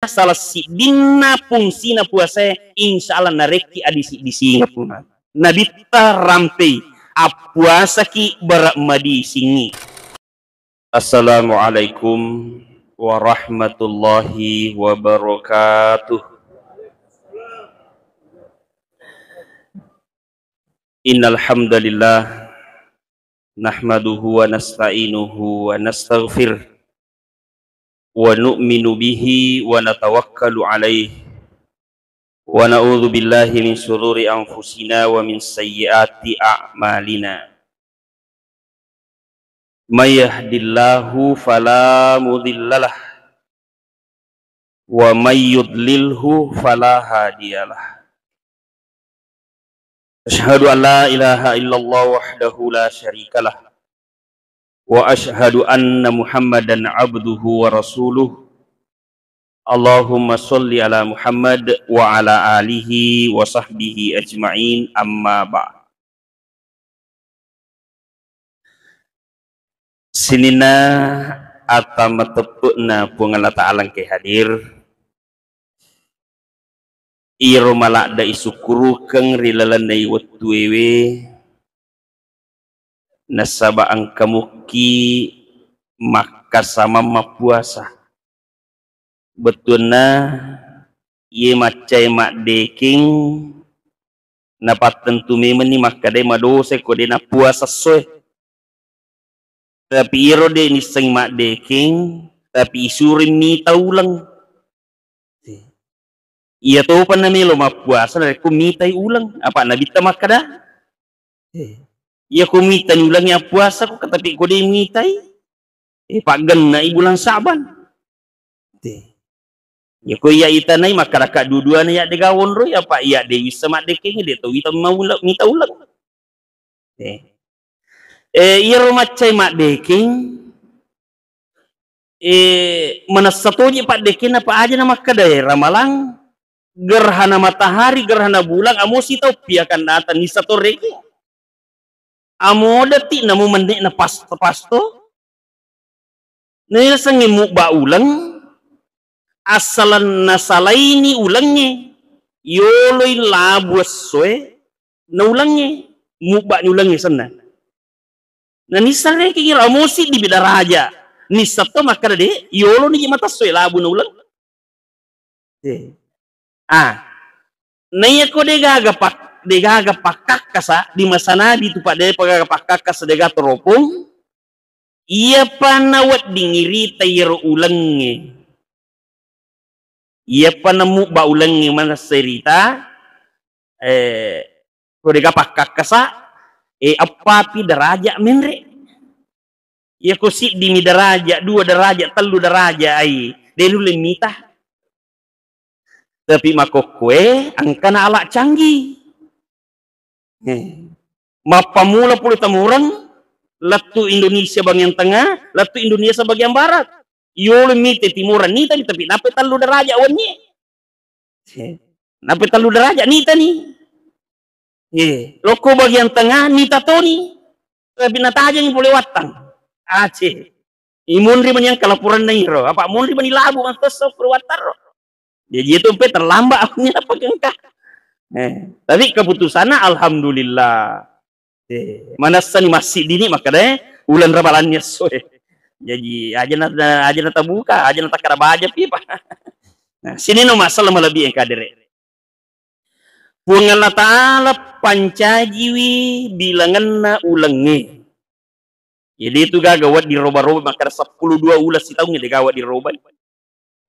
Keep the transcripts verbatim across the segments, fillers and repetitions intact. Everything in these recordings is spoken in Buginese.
salah siddinna fungsina puasae, insya Allah narekki adisi-disinga Puang. Nabitta rampei, appuasaki bara madisingi. Assalamualaikum warahmatullahi wabarakatuh. Innal hamdalillah, nahmaduhu wa nasta'inuhu wa nastaghfir, wa nu'minu bihi wa natawakkalu alaih, wa na'udzu billahi min syururi anfusina wa min sayyiati a'malina. May yahdillahu fala mudhillalah, wa may yudlilhu fala hadiyalah. Asyhadu an la ilaha illallah wahdahu la syarikalah, wa asyhadu anna Muhammadan abduhu wa rasuluh. Allahumma sholli ala Muhammad wa ala alihi wa sahbihi ajma'in, amma ba'd. Sininna ata mateppe'na Puang Allah Ta'ala engkae hadir, iyaro maladde isukkurukeng ri lalenna iwettuewe, nasaba engka mukki makkasamang mappuasa. Bettuanna, iye maccae maddekeng, napattentu memenni makkadae madosai ko de nappuasa essoe. Tapi iyaro de nissengngi maddekeng, tapi isuroi mita uleng. Iya topa namelo mappuasa narekko mitai uleng, apa Nabitta makkada, eh, iya ko mitani ulengnge appuasa ko, tapi ko de mitai, eh, paggenna i bulan Sa'ban. Te. Iya ko iya itanai makkarakka dua-duana iya de gaga wonroi, apa iya de wissa maddekeng, de to wita maula-, mita uleng. Eh. Eh, iyaro maccae maddekeng, eh, manessa toji paddekenna, pa aja na makkada, eh, ramalang, gerhana matahari, gerhana bulan, amo sitauppi akan datang, nissa to rekeng. Amo detti namo menne'na pas-, pasto. Nasengngi mubba uleng, assalenna salaini ulengnge, yoloi labu essoe, na ulengnge, mubbani ulengnge senna. Na nissa rekeng iro, amo siddibi daraja. Nissa to makkada de, yoloni je mata essoe labu na uleng. Eh. Ah. Naiya ko degaga pak-, degaga pakkakkasa di masa Nabi tu, Pak, depa gaga pakkakkasa, dega toropong, iyapa nawedding irita iyaro ulengnge. Iyapa namubba ulengnge manessa rita, eh, ko dega pakkakkasa, eh, eppapi daraja menre. Iya ko siddimi daraja, dua daraja, tellu daraja ai, de nulle mita. Tapi makkokkoe engkana alat canggih. Eh. Mappamula pole Timoreng, lettu Indonesia bagian tengah, lettu Indonesia bagian barat. Yolo mite Timoreng nitani, tapi nappa tellu daraja wenni. Eh. Nappa tellu daraja nitani. Eh, lokko bagian tengah nita toni. Tapi natajangi pole wattang. Aceh. Imunri mani engka laporanna iro. Apa munri mani labu mantessa pole wattarro. Jaji itu empe terlambat aku ni apa engka. Eh, tapi keputusanna alhamdulillah. Eh, manessani massiddi ni makkada, eh, uleng Ramalanni essoe. Jaji aja na, aja na tabuka, aja na takkada baja pi, Pak. Nah, sini no masalah malebbi engka dere. Puang Allah Ta'ala pancajiwi bilangenna ulengnge. Jadi itu gaga wedding roba-roba makkada seppulo dua uleng sitaungnge de gaga wedding robai.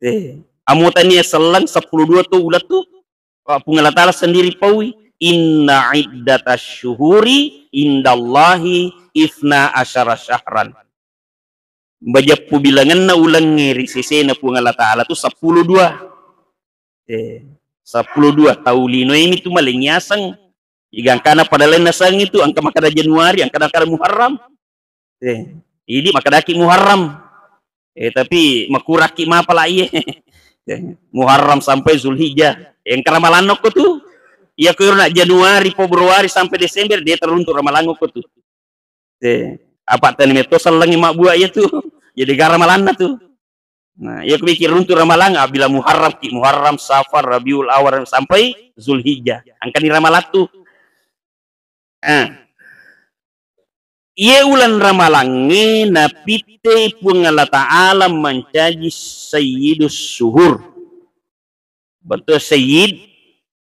Eh, amo tania selleng seppulo dua tu uleng tu. Wa Puang Allah Ta'ala sendiri paui, "Inna iddatasy syuhuri indallahi itsna asyara syahran." Majeppu bilangenna ulengnge ri sesena Puang Allah Ta'ala tu seppulo dua. Eh, seppulo dua tau linoe mi tu malengngi aseng. Iga engkana pada lain naseng itu, engka makkada Januari, engka makkada Muharram. Eh, idi makkadaki Muharram. Eh, tapi makuraki mapala iye. Eh, Muharram sampai Zulhijjah. Eh, engka ramalanna ko tu. Iya ko iro na Januari, Februari sampai Desember, de teruntuk ramalanna ko tu. Eh, apa tani metto sellengi mabbua iya tu. Jadi gara malanna tu. Nah, iya ko beki runtu Ramalang, abbila Muharram ki, Muharram, Safar, Rabiul Awal sampai Zulhijjah. Engkani Ramalang tu. Ah. Iye uleng Ramalangnge napittei Puang Allah Ta'ala mancaji Sayyidus Suhur. Betul Sayyid,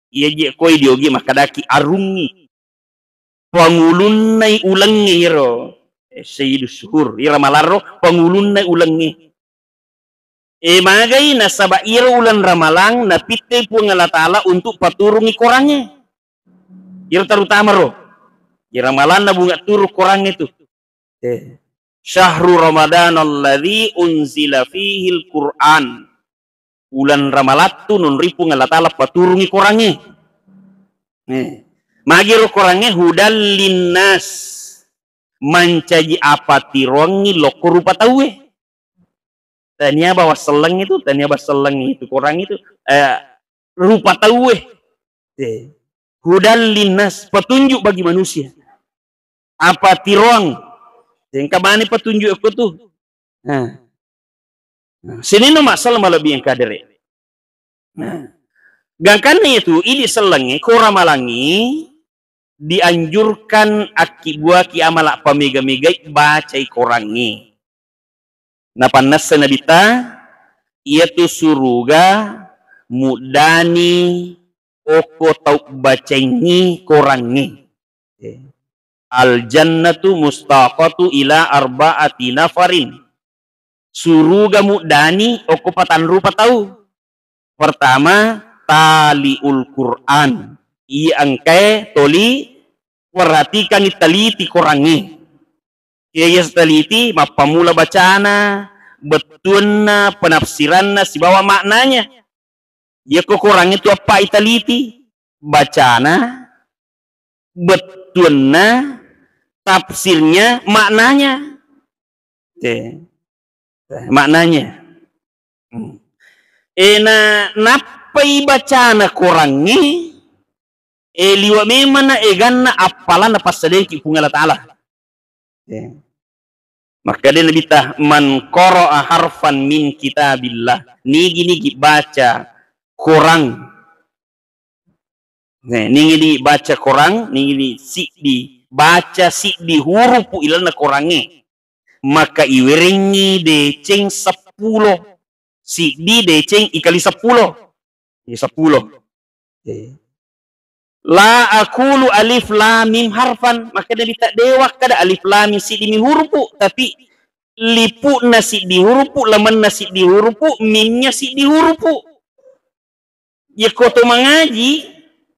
iya je koi diogi makkadaki arungngi. Pangulunnai ulengnge iro. Eh, Sayyidus Suhur, ira malarro pangulunnai ulengnge. Eh, magai nasaba iro uleng Ramalang napittei Puang Allah Ta'ala untuk paturungi korangnge. Iro terutama ro. Di Ramalang na bunga turu korangnge tu. Eh. Syahru Ramadan alladzi unzila fihil Qur'an. Uleng Ramalang tu nonroi Puang Allah Ta'ala paturungi korangnge. Eh. Magi ro korangnge hudal linnas. Mancaji apatiroangngi lokko rupa tauwe. Tania bawa selleng itu, tania bawa selleng itu, korang itu, eh, rupa tauwe. Eh, hudal linnas, petunjuk bagi manusia. Apatiroang. Engka mani petunjuk aku tu. Nah. Nah, sininna masalah malebbi engka dere. Nah. Gangkanna itu, idi sellengnge, ko Ramalangngi, dianjurkan akkibuaki amala pamega-megai bacai korangnge. Napannessa Nabitta, iyatu suruga muddani okko tau bacaingngi korangnge. Al jannatu mustaqatu ila arba'ati nafarin. Suruga muddani okko patanrupa tau. Pertama, taliul Qur'an. Iya engkae toli perhatikan, teliti korangnge. Iya, iya teliti, mappamula bacana, bettuanna, penafsiranna, sibawa maknanya. Iya ko korangnge tu appa iteliti, bacana, bettuanna, tafsirnya, maknanya. Oke. Maknanya. Hmm. Eh, na, nappai bacana korangnge, eh, liwa memang na eganna appalanna passadengki Puang Allah Ta'ala. Eh. Makkeda Nabitta, "Man qara'a harfan min kitabillah." Nigi-nigi baca korang. Nih, nigi-nigi baca korang, nigi-nigi siddi, baca siddi hurupu ilalenna korangnge. Maka iwerengngi deceng seppulo. Siddi deceng ikali seppulo. Iya, seppulo. Eh. La aqulu alif lam mim harfan, makkeda Nabitta, de wakkeda alif lam mim siddi mi hurupu, tapi lipu'na siddi hurupu, lamenna siddi hurupu, mimnya siddi hurupu. Yekko to mangaji,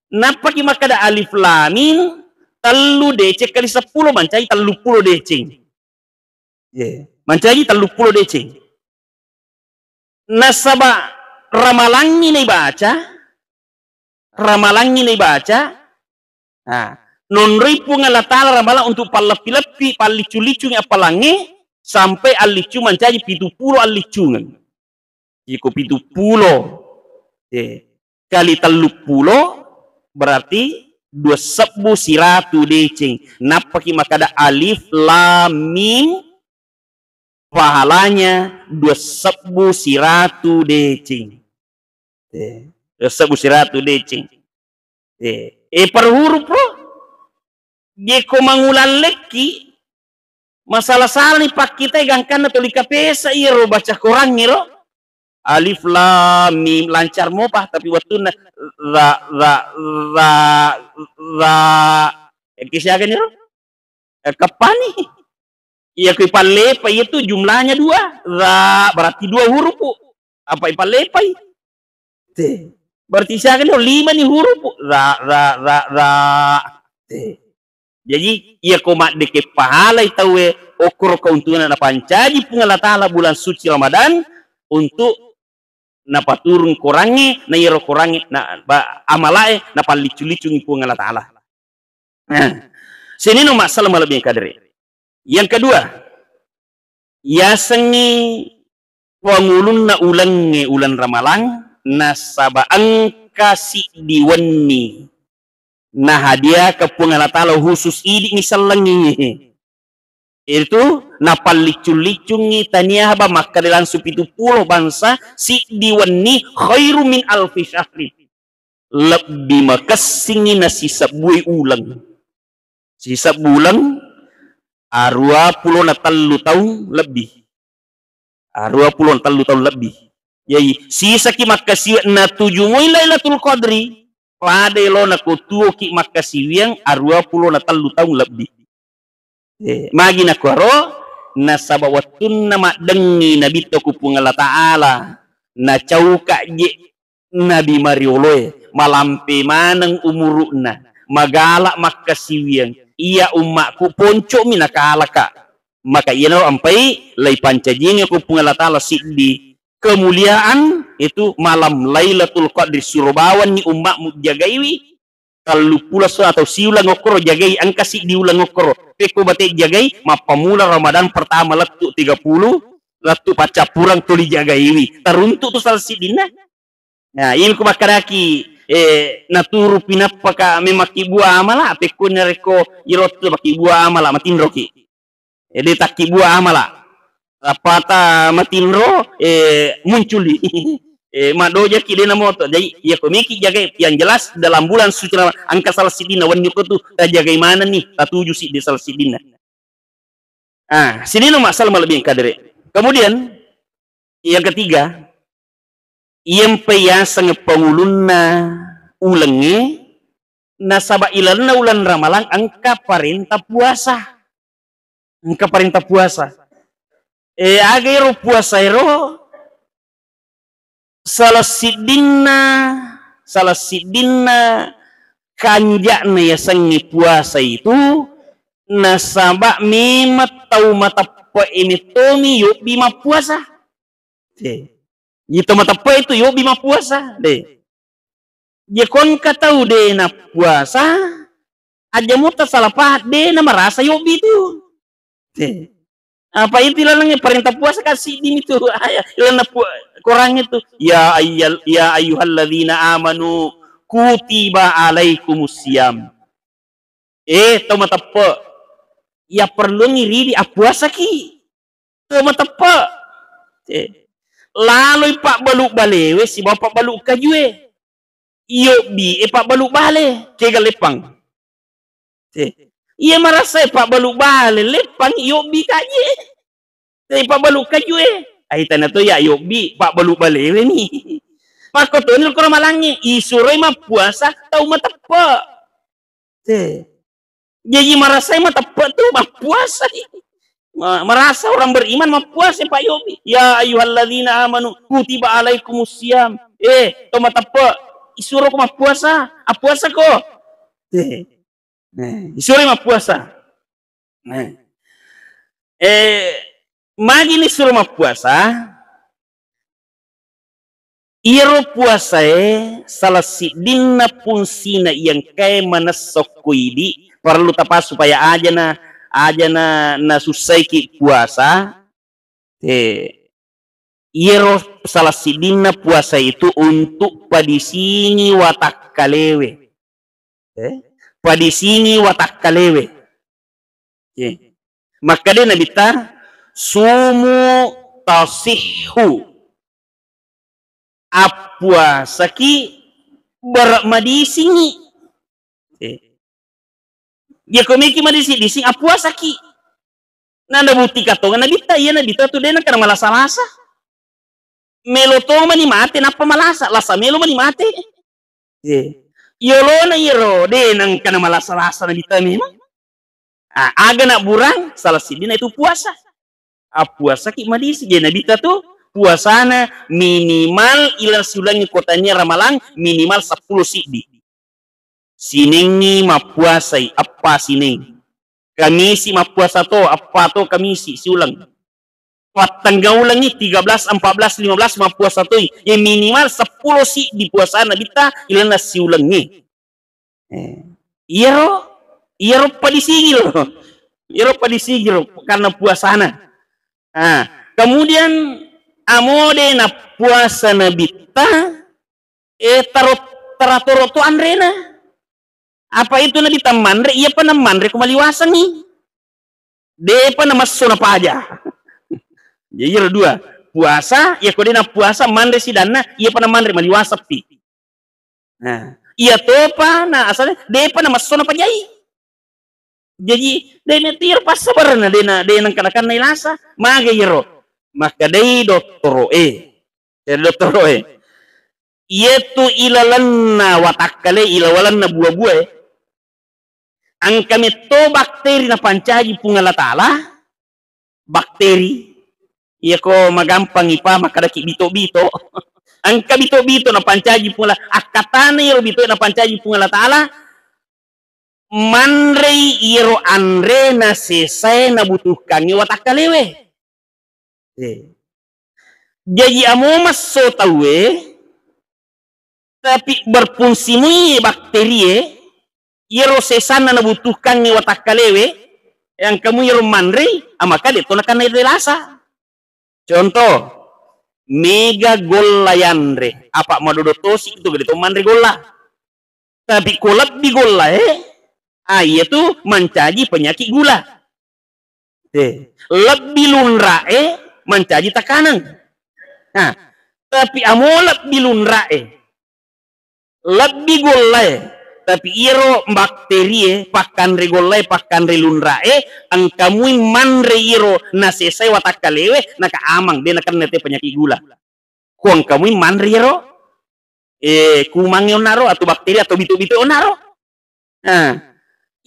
nappaki makkeda alif lam mim tellu deceng kali seppulo, mancaji telluppulo deceng. Ye, mancaji telluppulo deceng. Nasaba ramalangngi naibaca, ramalangngi naibaca, nah, nonroi Puang Allah Ta'ala ramalang untuk palleppi-leppi, palliccu-liccungi appalangnge, sampai alliccu mancaji pitu pulo alliccungeng. Iko pitu pulo, eh, kali telluppulo, berarti dua sebbu siratu deceng. Nappaki makkeda alif lam mim, pahalanya dua sebbu siratu deceng. Eh, dua sebbu siratu deceng. Eh, eh, per huruf ro. Jeko mangulallekki, masala-salani pakkitai gangkanna toli kapesa iyaro baca korangnge ro. Alif lam mim, lancar mopa, tapi wettunna za, za, za, za, engka siagani ro? Eh, keppani. Iya, kui pallepa, iya tu jumlahnya dua. Za, berarti dua hurupu. Apa ipallepai? Te. Berarti siaga ni, lima ni hurupu. Za, za, za, za. Te. Jadi, iya ko maddeke pahalai tauwe, okkoro keuntungan napancaji Puang Allah Ta'ala bulan suci Ramadan untuk napaturung korangnge, na iyaro korangnge, na, ba, amalae napalliccu-liccungi Puang Allah Ta'ala. Nah, sininna masalah malebbi kadere. Yang kedua, yasengngi pangulunna ulengnge uleng Ramalang, nasaba engka siddi wenni nahadiahkan Puang Allah Ta'ala khusus idi ni sellengngi. Itu napalliccung-liccungngi tania haba makkeda langsung pitu pulo bangsa, siddi wenni khairu min alfi syahrin. Lebbi makessingngi nasisebbui uleng. Sisebbu uleng, arua pulo na tellu taung lebbi. Arua pulo na tellu taung lebbi. Jadi, sisaki makkasiwiang natuju moi Lailatul Qadri, pada elona ko tuoki makkasiwiang arua pulo na tellu taung lebbi. Eh, magi nakuaro, nasaba wettunna maddengngi Nabitta ku Puang Allah Ta'ala, nacauka je Nabi marioloe, malampe maneng umuru'na, magala makkasiwiang, iya ummakku ponco'mi nakalaka. Maka iyanaro ampai laipancajingi ku Puang Allah Ta'ala siddi kemuliaan itu malam Lailatul Qadri, suro bawanni ummakmu jagaiwi, telluppulo esso atau siuleng okkoro jagai, engka siddi uleng okkoro. Pekko bate jagai, mappamula Ramadan pertama lettu tiga puluh, lettu paccappureng tuli jagaiwi. Teruntuk tu salah siddinna. Nah, ini ku makkedaki, eh, naturu pinappaka memang kibbua amala, pekko narekko irottu makibbua amala, matinroki. Eh, de takkibua amala. Appata matinro, eh, munculi. Eh, madojaki de namoto. Jadi, iya ko meki jagai, yang jelas dalam bulan suci Ramadan, engka salah siddinna wenni ko tu, tajagai manenni, tatuju siddi salah siddinna. Ah, sidinna masalah malebbi kadere. Kemudian, yang ketiga, iyempe yaseng pangulunna ulengnge, nasaba ilalenna uleng Ramalang engka parenta puasa. Engka parenta puasa. Eh, aga ero puasa ero? Salah siddinna, salah siddinna kanja'na yasengnge puasa itu, nasaba memang tau mateppe'e mettomi yobbi mappuasa. Eh. Ito mateppe'e itu yobbi mappuasa. Eh. Iya ko engka tau de nappuasa, aja muta salah paham, de namarasa yobbi tu. Eh. Apa itu lalengnge parenta puasa kan siddi mi tu. Aya, lalenna pu-, Quran itu. Ya ayyal-, ya ayyuhalladzina amanu kutiba alaikumus siyam. Eh, tau mateppe. Iya perluangngi ridi appuasaki. Tau mateppe. Eh. Laloi pabbalu balewe sibawa pabbalu kajue. Iyobbi e pabbalu bale, kega leppang. Eh. Iya marasa e pabbalu bale, leppang iyobbi kaji. Tapi pabbalu kajue. Aitana to ya yobbi, pabbalu balewe ni. Makkotoni ko Ramalangnge, isuroi mappuasa tau mateppe. Eh. Jaji marasai mateppe tu mappuasa. Ma-, marasa orang beriman mappuasa, Pak Yobi. Ya ayyuhalladzina amanu kutiba alaikumus siyam. Eh, to mateppe, isuro ko mappuasa, appuasa ko. Eh. Nah, isuro mappuasa. Nah. Eh, magi ni suro mappuasa? Iyaro puasae salah siddinna fungsina iya engkae manessokko idi, parellu tapassu supaya ajana, ajana nasussaiki puasa. Eh, iyaro salah siddinna puasa itu untuk padisingi watakkalewe. Eh, padisingi watakkalewe. Eh, makkeda Nabitta, "Sumu tasihhu." Appuasaki bara madisingi. Eh. Iya ko meki madising-dising, appuasaki. Nanda bukti katonga Nabitta, iya Nabitta tu de nakkana malasa-lasa. Melo to mani mate nappa malasa, lasa melo mani mate. Eh. Yolona iyaro de nangkana malasa-lasa Nabitta memang. Ah, aga nabburang, salah siddina itu puasa. Appuasaki madising. Jadi Nabitta tu puasana minimal ila siulengngi kotania Ramalang minimal seppulo siddi. Sinengngi mappuasai, eppa sineng. Kamisi mappuasa to, eppa to Kamisi siuleng. Pattengngaulengngi tiga belas, empat belas, lima belas mappuasa toi. Ya minimal seppulo siddi puasana Nabitta ilenna siulengnge. Eh, iyaro, iyaro padisingi lo. Iyaro padisingi lo karena puasana. Nah, kemudian amode na puasa Nabitta, eh, taro, taratoro to anrena. Apa itu Nabitta manre? Iyapa namanre ko maliwasengngi. De'pa namesso napaja. Jadi iyaro dua. Puasa, iyako de' nappuasa, manre sidanna, iyapa namanre maliwaseppi. Nah, iya topa na asale de'pa namesso napajai. Jaji, de' metiro passabarenna, de' na, de' nengka nakennai lasa. Maga iyaro? Makkedai dottoro'e. Jadi dottoro'e. Iyatu ilalenna watakkale, ilawalenna bua-buae. Engka metto bakteri napancaji Puang Allah Ta'ala, bakteri. Iyako magampang ipa makkadaki bito-bito. Engka bito-bito napancaji Puang Allah, akkatana iyaro bito napancaji Puang Allah Ta'ala, manrei iyaro anre nasesae nabutuhkangngi watakkalewe. Eh. Jaji amo messo tauwe, tapi berfungsi mui bakterie, iyaro sesanna nabutuhkangngi watakkalewe, yang kamu iyaro manrei, amaka de' to nakennai lasa. Contoh, mega golla yanre, apa madodo tosi itu gede to manre golla. Tapi ko lebbi gollae, ah, iyatu mancaji penyakit gula. Eh, lebbi lunra'e mancaji tekanang. Nah, tapi amo lebbi lunra'e, lebbi gollae, tapi iyaro bakterie pakkanre gollae, pakkanre lunra'e, engkamui manre iyaro nasesai watakkalewe, naka amang, de' nakenna te penyakit gula. Ko engkamui manre iyaro, eh, kumangnge onnaro, atau bakteri, atau bito-bito onnaro. Nah,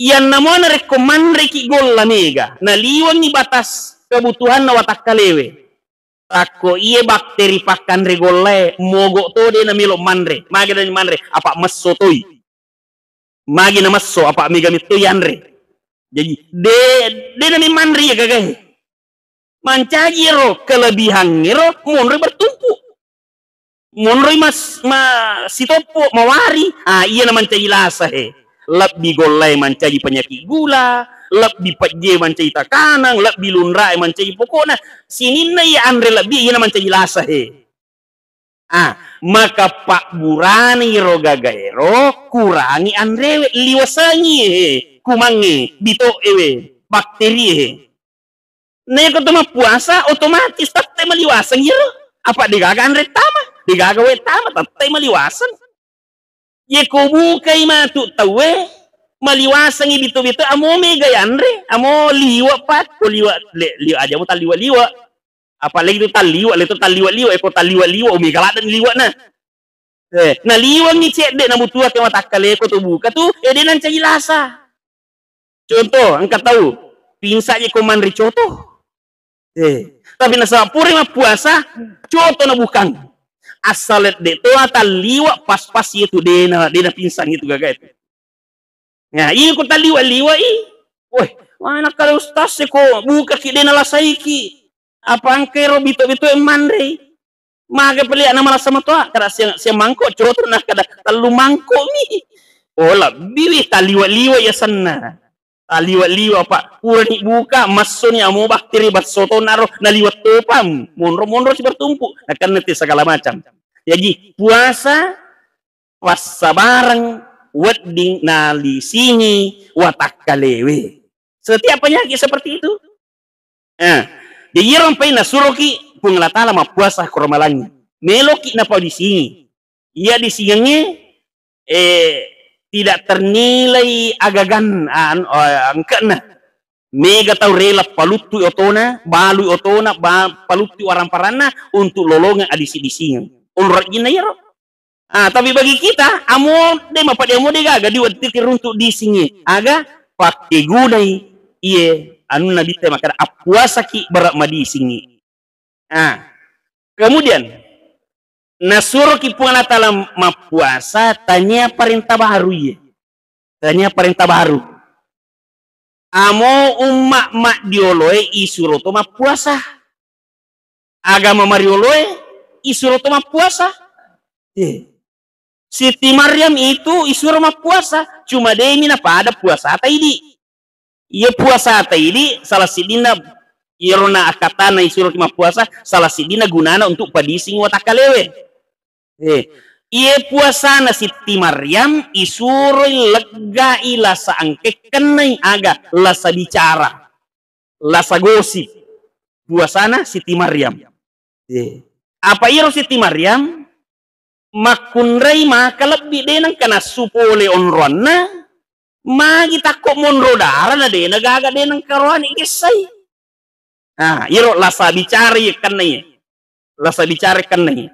iyanna mo narekko manreki golla mega, naliwengngi batas kebutuhanna watakkalewe. Takko iye bakteri pakkanre gollae, mogo to de' namelo manre. Magi de' manre, apa messo toi. Magi namesso, apa mega metto yanre. Jaji, de', de' nami manre iya gagae. Mancaji ero kelebihangnge ro monroi bertumpuk. Monroi mas-, ma-, sitoppo mawari, ah, iya namancaji lasa he. Lebbi gollae mancaji penyakit gula, lebbi pejje mancaji takanang, lebbi lunrae mancaji pokokna sininna iya anre lebbi iya namancaji lasa he. Ah, maka pabburani ro gagaero, kurangi anrewe, liwasengi he, kumangnge, bito'ewe, bakterie he. Neko to mappuasa, otomatis tette maliwaseng iyaro. Apa degaga anre tama, degaga wae tama, tette maliwaseng. Ye ko bukai matu tauwe, maliwasengi bito-bito, amo mega yanre, amo liwa pat, ko liwa, le-, liwa aja mo talliwa-liwa. Apalagi tu talliwa, le tu talliwa-liwa, e ko talliwa-liwa, o mega ladde liwa na. Eh, naliwengngi cedde nabutuhake watakkaleko to buka tu, eh, de nancaji lasa. Contoh, engka tau, pingsa je ko manre coto. Eh, tapi nasaba pura mappuasa, coto nabukang. Asal de to talliwa pas-pas yetu dena, dena pingsan itu gaga itu. Nah, iya ko talliwa-liwa i. Woi, mana kale ustaz se ko buka ki dena lasaiki. Apa engke ro bito-bito manre. Maga peliak na malasa matoa, kada siang, siang mangkok, coto na kada tellu mangkok mi. Oh, lebbi wi, taliwa-liwa ya senna. Taliwa-liwa, Pak. Purani buka, massoni amo bakteri, basso to naro, naliwa topang. Monro-monro si bertumpuk. Nakenna ti segala macam. Jadi, puasa, passabareng, wedding nalisingi watakkalewe. Setiap penyakit seperti itu, Eh, jadi iyaro ampai nasuroki Puang Allah Ta'ala mappuasa ko Ramalangngi. Meloki napadisingi. Iya disingengnge, eh, tidak ternilai agagan, an-, eh, engkana. Mega tau rela paluttui otona, balui otona, ba-, paluttui waramparanna untuk lolongeng adisi-disingeng. Onrajinna iyaro. Ah, tapi bagi kita, amo de mapadde amo de gaga di wettiki runtuk disingngi. Aga pakkegunai iye anunna bitta makkada appuasaki bara madisingngi. Ah, kemudian nasuroki Puang Allah Ta'ala mappuasa tania parenta baru iye. Tania parenta baru. Amo umma maddioloe isuro to mappuasa. Agama marioloe isuro to mappuasa. Eh. Siti Maryam itu isuro mappuasa, cuma demi napada puasa taidi. Iya puasa taidi salah sidinna iyaro na akkatana isuro mappuasa, salah sidinna gunana untuk padising watakkalewe. Eh, iye puasana Sitti Maryam isuroi leggai lasa engkekkennai aga lasa bicara. lasa gosip puasana Siti Maryam. Eh. Apa iyaro Siti Maryam makkunrai maka lebbi de nengka nassu pole onroanna, magi takko monro dara na de na gaga de nengka roani gessai. Ah, iyaro lasa bicara iya kenna iya. Lasa bicara kenna iya.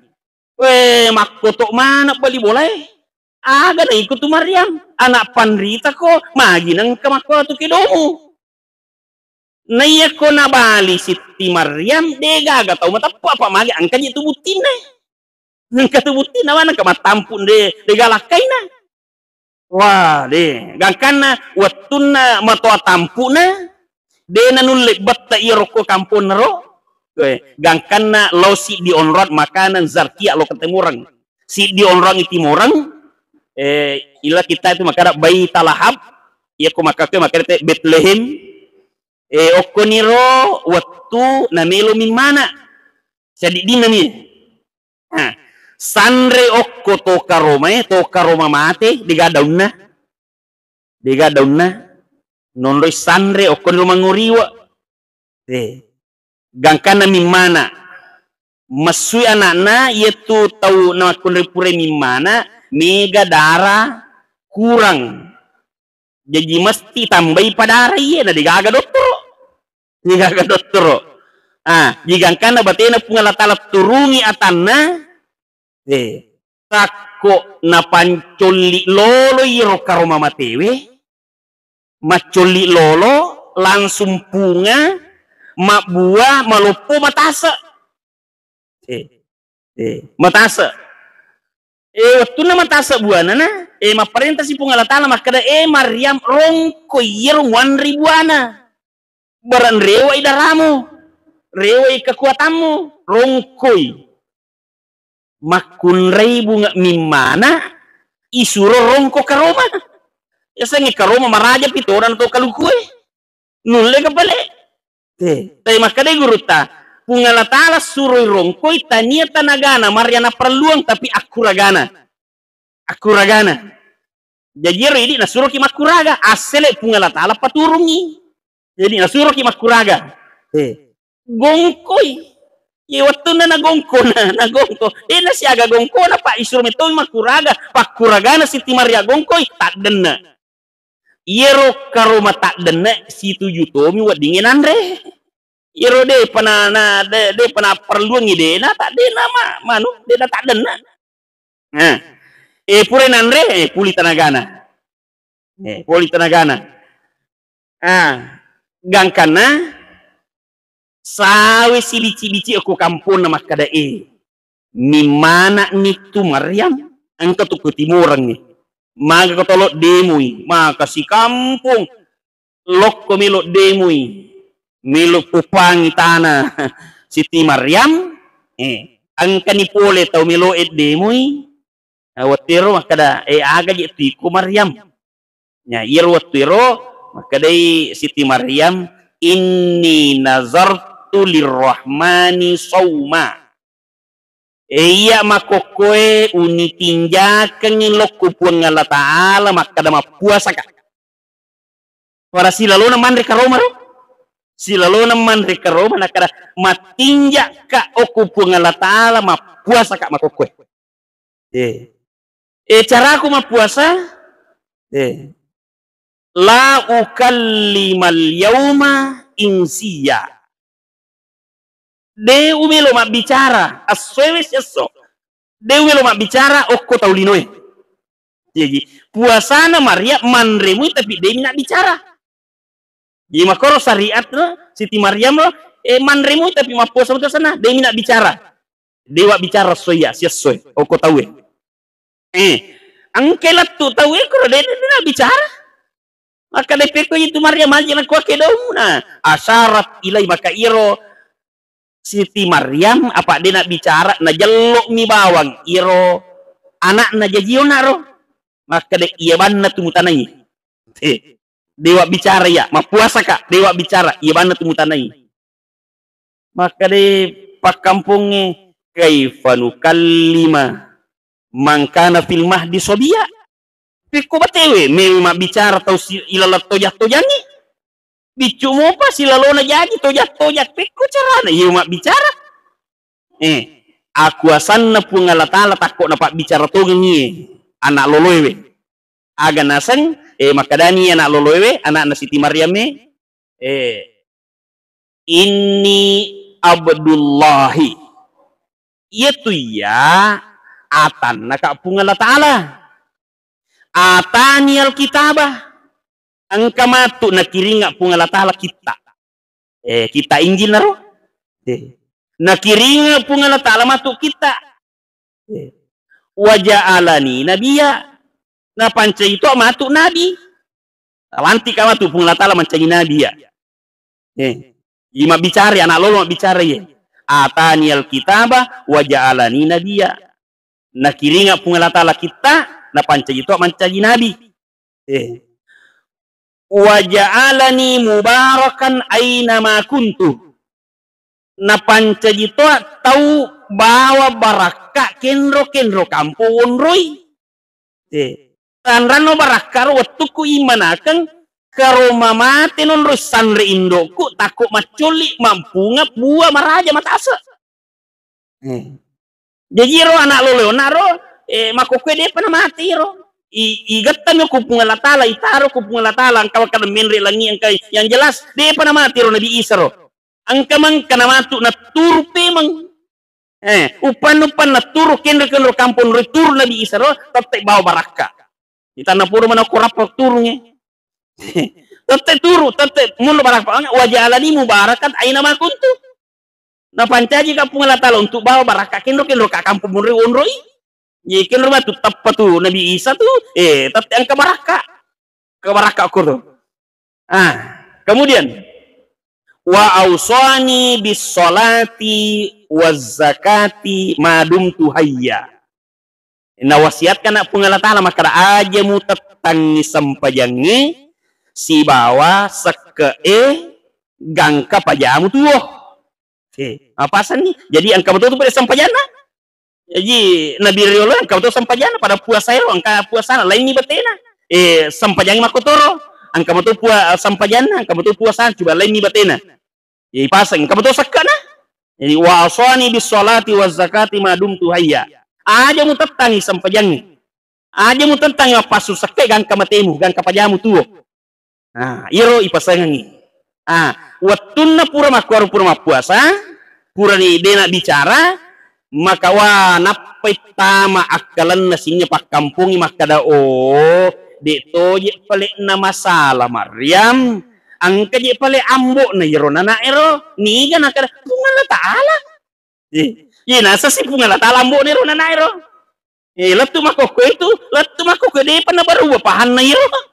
We, makkoto mana bali bolae. Aga na iko tu Maryam, anak panrita ko, magi nengka makko tu kedomu. Naiya ko nabali Sitti Maryam, de gaga tau mateppa, apa magi engka je tu buttinna. Engka tu buttinna, mana engka mattampu de, de galakkaina. Wah, de, gangkanna wettunna matoa tampuna, de nanulle betta iya rokko kamponna ro. Eh, gangkanna lao siddi onrong makanan zarkia lo ketimoreng. Siddi onrong i timoreng, eh, ila kita itu makada Baitalahab, iya ko makakue makada te Betlehem, eh, okkoniro wettu namelo mimmana. Sadiddinna mi. Ha, sanre okko to karomae, to karoma mate, dega daunna. Dega daunna. Nonroi sanre okko ri mangoriwa. Eh. Gangkanna mimmana. Messui anakna, iyatu tau namakkunrai purai mimmana, mega dara kurang. Jaji mesti tambai padara iye, na degaga dottoro. Degaga dottoro. Ah, jigangkanna batena Puang Allah Taala turungi atanna, eh, takko napancolli lolo iyaro karoma matewe, maccolli lolo, langsung punga, mabbua, maloppo, matase. Eh, eh, matase. Eh, wettunna matase buanana, eh, mapparentasi Puang Allah Taala makkeda, "Eh, Maryam, rongkoi iyaro muanre buana. Barang rewai daramu, rewai kekuatammu, rongkoi." Makkunrai bunga mimmana, isuro rongko karoma. Yasengnge karoma maraja pi todang to kalukue. Nulle ka pale. Eh, tapi makkadai gurutta, Puang Allah Taala suroi rongkoi tania tanagana, maria naparelluang, tapi akkuragana. Akkuragana. Jaji ero idi nasuroki makkuraga, assele Puang Allah Taala paturungi. Jadi nasuroki makkuraga. Eh, gongkoi. Ye wettunna nagongko, na, nagongko. Eh, nasiaga gongkona, Pak, isuro metoi makkuraga. Pakkuragana Siti Maria gongkoi, taddenne. Iyaro karoma taddenne situju tomi weddingnge nanre. Iyaro depa na, na, de, depa naparelluangngi de, na taddena ma, manu, de na taddenne. Nah, eh, pura nanre, eh, puli tanagana. Eh, puli tanagana. Ah, gangkanna sawe sibici-bici okko kamponna makkada, eh, mimmana ni tu Maryam, engka tu ku timorengnge. Maga ko tolo demoi, maka sikampong lokko melo demoi, melo pupangi tana Siti Maryam, eh, engkani pole tau melo e demoi, eh, wettero makkada, eh, aga je tu iko Maryam. Ya, iyaro wettu ero makkedai Siti Maryam, "Inni nazartu lirrahmani sauma." Eh, iya makkokkoe unitinjakengngi lokku Puang Allah Taala makkeda mappuasaka. Pada silalona manre karoma ro? Silalona manre karoma nakkeda mattinjakka okku Puang Allah Taala mappuasaka makkokkoe. Eh. Eh, caraku mappuasa? Eh. La ukallimal yauma insiya. De umelo mabbicara, essoe wes esso. De umelo mabbicara okko tau linoe. Jaji, puasana Maria manremui tapi de mina bicara. Jadi makkoro syariat lo, Siti Maryam lo, eh, manremui tapi mappuasa mutu sana, de mina bicara. Dewa bicara soya, siassoe, okko taue. Eh, engke lettu taue koro de, de, de na bicara. Maka de pekko itu Maryam aja na kuake domuna. Asyarat ilai maka iro Siti Maryam apa de na bicara, na jello mi bawang iro anakna jajiona ro. Maka de iya banna tu mutanai. Eh, dewa bicara ya, mappuasa ka, dewa bicara, iya banna tu mutanai. Makkeda pakkampongnge, "Kaifa nukallima man kana fil mahdi sobiya?" Pekko batewe, mewe mabbicara tau si-, ilaleng tojang-tojangnge. Biccu mopa silalona jaji tojak-tojak, pekko carana iya mabbicara. Eh, akuasanna Puang Allah Ta'ala takko napabbicara tongengi anak loloewe. Aga naseng, eh, makkadani anak loloewe, anakna Siti Maryam e, eh, "Inni Abdullahi." Iyatu iya atanna ka Puang Allah Ta'ala. "Atani alkitabah." Engka matu nakiringa Puang Allah Ta'ala kitta. Eh, kitta Injil naro. Eh. Nakiringa Puang Allah Ta'ala matu kitta. Eh. "Wa ja'alani nabiyya." Napancaji to matu nabi. Lantika matu Puang Allah Ta'ala mancaji nabi ya. Eh. Iya mabbicara, anak lolo mabbicara ye. "Atani alkitaba wa ja'alani nabiyya." Nakiringa Puang Allah Ta'ala kitta, napancaji to mancaji nabi. Eh. "Wa ja'alani mubarakan aina ma kuntu." Napancaji to tau bawa barakka kenro-kenro kampong wonroi. Eh. Tanranno barakka ro wettukku imanakeng karo mamate nonroi sanre indokku takko maccolli mampunga bua maraja matase. Eh. Jaji ro anak lolo onna ro, eh, makkokkoe depa namate ro. I, igattami ku Puang Allah Ta'ala, itaro ku Puang Allah Ta'ala, engka wakkada menre langi engka yang jelas, depa namate ro Nabi Isa ro. Engka mangka namatu natturu pemeng. Eh, uppanna-uppanna turu kenro-kenro kampong ro turu Nabi Isa ro, tette bawa barakka. Itanna pura mana ko rappa turunge. Tette turu, tette munro barakka, "Wa ja'alani mubarakan aina ma kuntu." Napancaji ka Puang Allah Ta'ala untuk bawa barakka kenro-kenro ka kampong munri wonroi. Jadi kenro matu teppa tu Nabi Isa tu, eh, tette engka barakka. Ke barakka ko tu. Ah, kemudian, "Wa ausani bis salati waz zakati ma dumtu hayya." Nawasiatkan na Puang Allah Ta'ala makkada, "Aja mutettangi sempajangnge sibawa sekke'e gangka pajamu tuo." Oke, apasanni? Jadi engka betul tu pada sempajanna. Jadi Nabi riolo engka betul sempajanna pada puasa ero engka puasana lainni batena. Eh, sempajangi makkotoro. Engka betul pua-, sempajanna, engka betul puasana, coba lainni batena. Jadi paseng, engka betul sekkana. Jadi, "Wa ausani bis salati waz zakati ma dumtu hayya." Aja mutettangi sempajangnge. Aja mutettangi mappassu sekke gangka matemu, gangka pajamu tuo. Nah, iyaro ipasengengi. Ah, wettunna pura makkuaro pura mappuasa, purani dena bicara, maka wa nappai tama akkalenna sininna pakkampongi makkada, "Oh, de toje pale'na masalah Maryam, engka je pale ambo'na iyaro nana ero, niga nakkada Puang Allah Ta'ala." Eh, iya nasasi Puang Allah Ta'ala ambo'na ero nana ero. Eh, lettu makkokkoe tu, lettu makkokkoe depa nabaruba pahanna iyaro.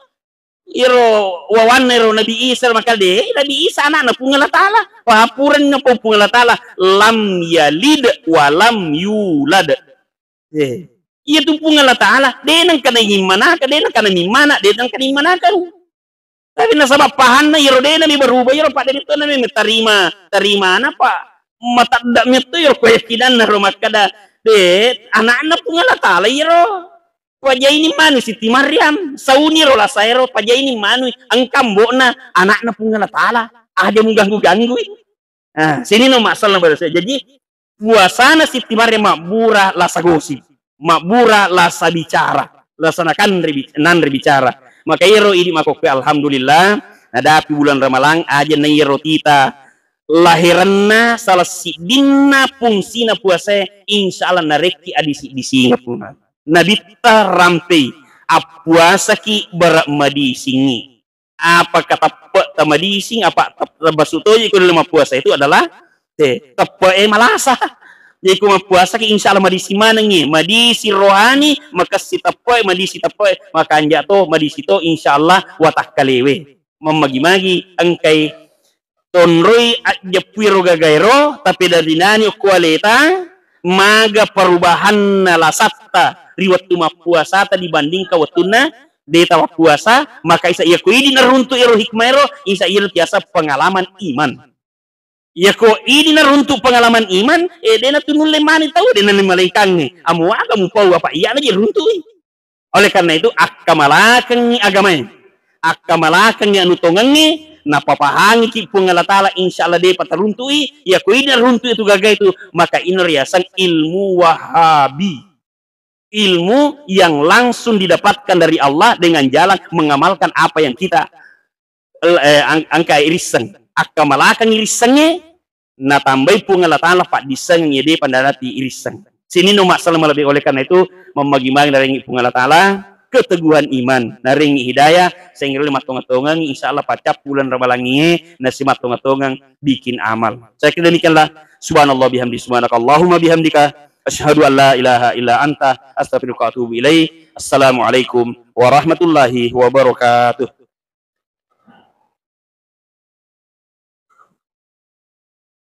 Iyaro wawanna ero Nabi Isa makkada, "De, Nabi Isa anakna Puang Allah Ta'ala." Wah, purani napau Puang Allah Ta'ala, "Lam yalid wa lam yulad." Eh, iya tu Puang Allah Ta'ala, de nengka naimmanaka, de nengka namimmana, de nengka naimmanaka. Tapi nasaba pahanna iyaro de nami baruba iyaro, pada ritto nami tarima, tarimana pa matadda metto iyaro keyakinanna ro makkada, de, anakna Puang Allah Ta'ala iyaro. Pajaini manui Siti Maryam, sauni ro lasaero, pajaini manui, engka ambo'na, anakna Puang Allah Ta'ala, aja muganggu-ganggui. Ah, sininna masalah pada saya. Jadi, puasana Siti Maryam mabbura lasa gosip, mabbura lasa bicara, lasa nakanre bi-, nanre bicara. Maka iyaro idi makkokkoe, alhamdulillah, nadapi bulan Ramalang, aja na iyaro tita laherenna salah siddinna fungsina puasae, insya Allah narekki adisi-disinga Puang. Nabitta rampei, appuasaki bara madisingngi. Apakah teppe' tamadising, apa tep-, termasuk toji ko dalam puasa itu adalah, eh, teppe' e malasa. Jadi ko mappuasaki insya Allah madisi manengngi, madisi rohani, makessi teppe', madisi teppe', makanja to, madisi to insya Allah watakkalewe. Mammagi-magi engkai tonroi ajjeppui ro gagaero, tapi dari nani okko aleta, maga perubahanna lasatta ri wettu mappuasata dibandingkan wettunna deta mappuasa, maka isa iya ko idi naruntuk ero hikmah ero, isa iya tiasa pengalaman iman. Iya ko idi naruntuk pengalaman iman, eh, dena tu nulle mani tau, dena ni malengkangnge. Amu aga mupau apa iya na je runtuki. Oleh karena itu, akkamalakengngi agamae, akkamalakengngi anu tongengnge, napapahangiki Puang Allah Ta'ala, insya Allah depa taruntu'i. Iya ko idi naruntu'i tu gaga itu, maka ino riaseng ilmu wahabi. Ilmu yang langsung didapatkan dari Allah dengan jalan mengamalkan apa yang kita, eh, ang-, angka irisseng. Akkamalakangngi rissengnge, natambai Puang Allah Ta'ala paddissengeng iya depa narati irisseng. Sininna umma' selleng malebbi. Oleh karena itu, mammagi-magi narengngi Puang Allah Ta'ala keteguhan iman, narengngi hidayah, sehingga riolo mattonga-tongangngi, insya Allah paccappu uleng Ramalangngie, nasi mattonga-tongeng bikin amal. Saya kira demikianlah. Subhanallah bihamdi, subhanakallahumma bihamdika, asyhadu an la ilaha illa anta, astaghfiruka wa atubu ilaik. Assalamualaikum warahmatullahi wabarakatuh.